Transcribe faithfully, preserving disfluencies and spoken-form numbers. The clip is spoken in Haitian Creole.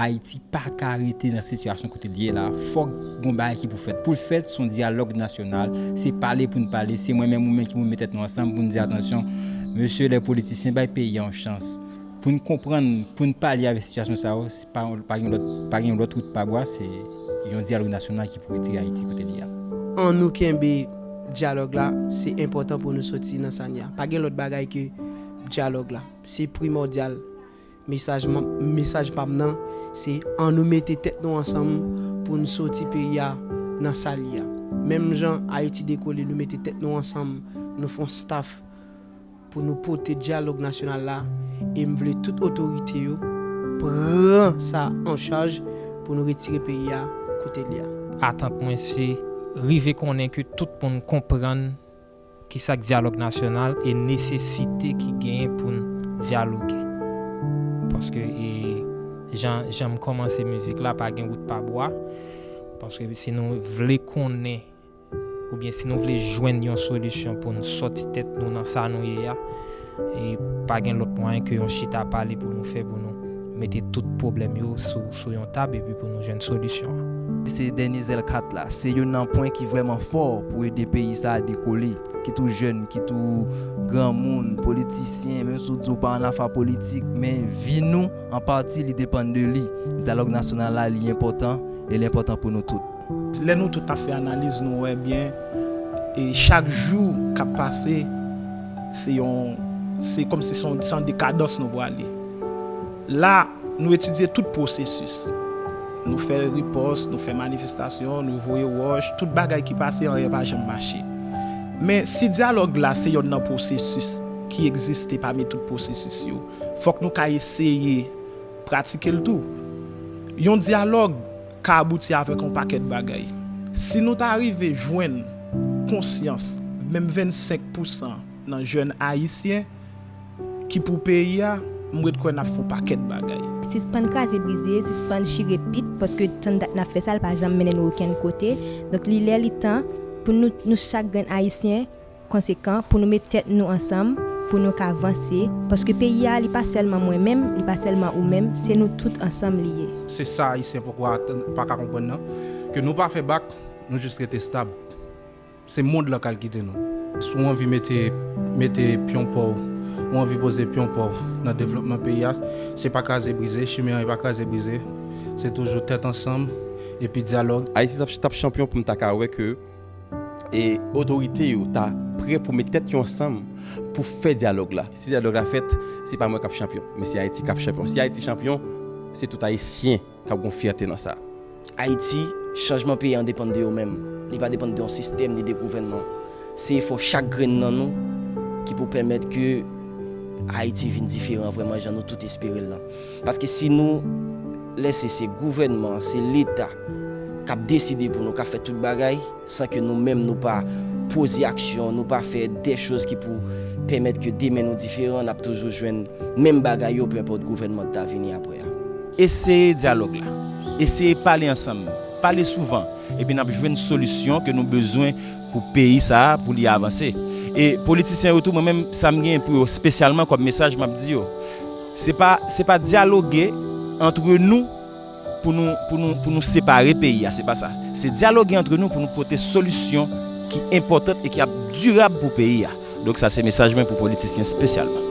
Ayiti pa ka rete nan sitiyasyon kote l ye la. Fòk gon bagay ki pou fèt. Pou l fèt, se yon dyalòg nasyonal. Se pale pou n pale. Se mwen menm ou menm ki pou met tèt nou ansanm pou n di, atansyon, mesye lè politisyen, bay peyi a yon chans. Pou n konprann, pou n pale avèk sitiyasyon sa yo, se pa, pa gen lòt, pa gen lòt wout pa bwa, se yon dyalòg nasyonal ki pou retire Ayiti kote l ye a. Ann nou kenbe dyalòg la, se enpòtan pou nou soti nan sa n ye a. Pa gen lòt bagay ke dyalòg la. Se primòdyal. Mesaj mwen, mesaj pa m nan, se ann nou mete tèt nou ansanm pou n soti peyi a nan sa l ye a. Menm jan Ayiti dekole, nou mete tèt nou ansanm, nou fè yon staff pou nou pote dyalòg nasyonal la, e m vle tout otorite yo pran sa an chaj pou nou retire peyi a kote l ye a. Atant mwen se rive konnen ke tout moun konprann kisa k dyalòg nasyonal e nesesite ki genyen pou n dyaloge. Paske, e, jan, jan m kòmanse mizik la, pa gen wout pa bwa. Paske si nou vle konnen, oubyen si nou vle jwenn yon solisyon pou n sòti tèt nou nan sa nou ye a, e pa gen lòt mwayen ke yon chita pale pou nou fè, pou nou mete tout pwoblèm yo sou, sou yon tab epi pou nou jwenn solisyon an. Se dènye zèl kat la. Se youn nan pwen ki vrèman fò pou ede peyi sa a dekole. Kit ou jèn, kit ou granmoun, politisyen, menm si w di w pa ann afè politik, men vi nou, an pati, li depann de li. Dyalòg nasyonal la, li enpòtan, e li enpòtan pou nou tout. Lè nou tout ap fè analiz, nou wè byen, e chak jou k ap pase, se yon, se kòmsi se yon, se yon dekadans nou prale. La, nou etidye tout pwosesis. Nou fè ripòs, nou fè manifestasyon, nou voye wòch, tout bagay ki pase, anyen pa janm mache. Men si dyalòg la se yonn nan pwosesis ki egziste pami tout pwosesis yo, fòk nou ka eseye pratike l tou. Yon dyalòg ka abouti avèk yon pakèt bagay. Si nou ta rive jwenn konsyans menm vennsenk pousan nan jèn ayisyen ki pou peyi a, m ret kwè n ap fè yon pakèt bagay. Sispann kraze brize, sispann chire pit, paske tann dat n ap fè sa, l pa janm mennen nou okenn kote. Donk, li lè, li tan pou nou, nou chak grenn ayisyen, konsekan pou nou met tèt nou ansanm pou nou ka vanse, paske peyi a, li pa sèlman mwen menm, li pa sèlman ou menm, se nou tout ansanm li ye. Se sa Ayisyen poko atann, pa ka konprann nan, ke nou pa fè bak, nou jis rete stab. Se mond lan k al kite nou. Si w anvi mete, mete pyon pa w, ou anvi poze pyon pa w nan devlopman peyi a, se pa kraze brize, chimen an e pa kraze brize, se toujou tèt ansanm, epi dyalòg. Ayiti t ap, t ap chanpyon pou m ta ka wè ke e otorite yo ta prè pou met tèt yo ansanm pou fè dyalòg la. Si dyalòg la fèt, se pa mwen k ap chanpyon, men se Ayiti k ap chanpyon. Si Ayiti chanpyon, se tout Ayisyen k ap gen yon fyète nan sa. Ayiti, chanjman peyi an depann de yo menm. Li pa depann de yon sistèm ni de gouvènman. Se efò chak grenn nan nou ki pou pèmèt ke Ayiti vin diferan vrèman jan nou tout espere l lan. Paske si nou lèse se gouvènman an, se Leta k ap deside pou nou, k ap fè tout bagay, san ke nou menm nou pa poze aksyon, nou pa fè de choz ki pou pèmèt ke demen nou diferan, n ap toujou jwenn menm bagay yo, pe enpòt gouvènman ki ta vini apre a. Eseye dyalòg la. Eseye pale ansanm. Pale souvan. Epi n ap jwenn solisyon ke nou bezwen pou peyi sa a, pou li avanse. E politisyen yo tou, mwen menm, sa m genyen pou yo, espesyalman kòm mesaj m ap di yo, se pa, se pa dyaloge antre nou pou nou, pou nou, pou nou separe peyi a, se pa sa. Se dyaloge antre nou pou nou pote solisyon ki enpòtan e ki ap dirab pou peyi a. Donk sa se mesaj mwen pou politisyen espesyalman.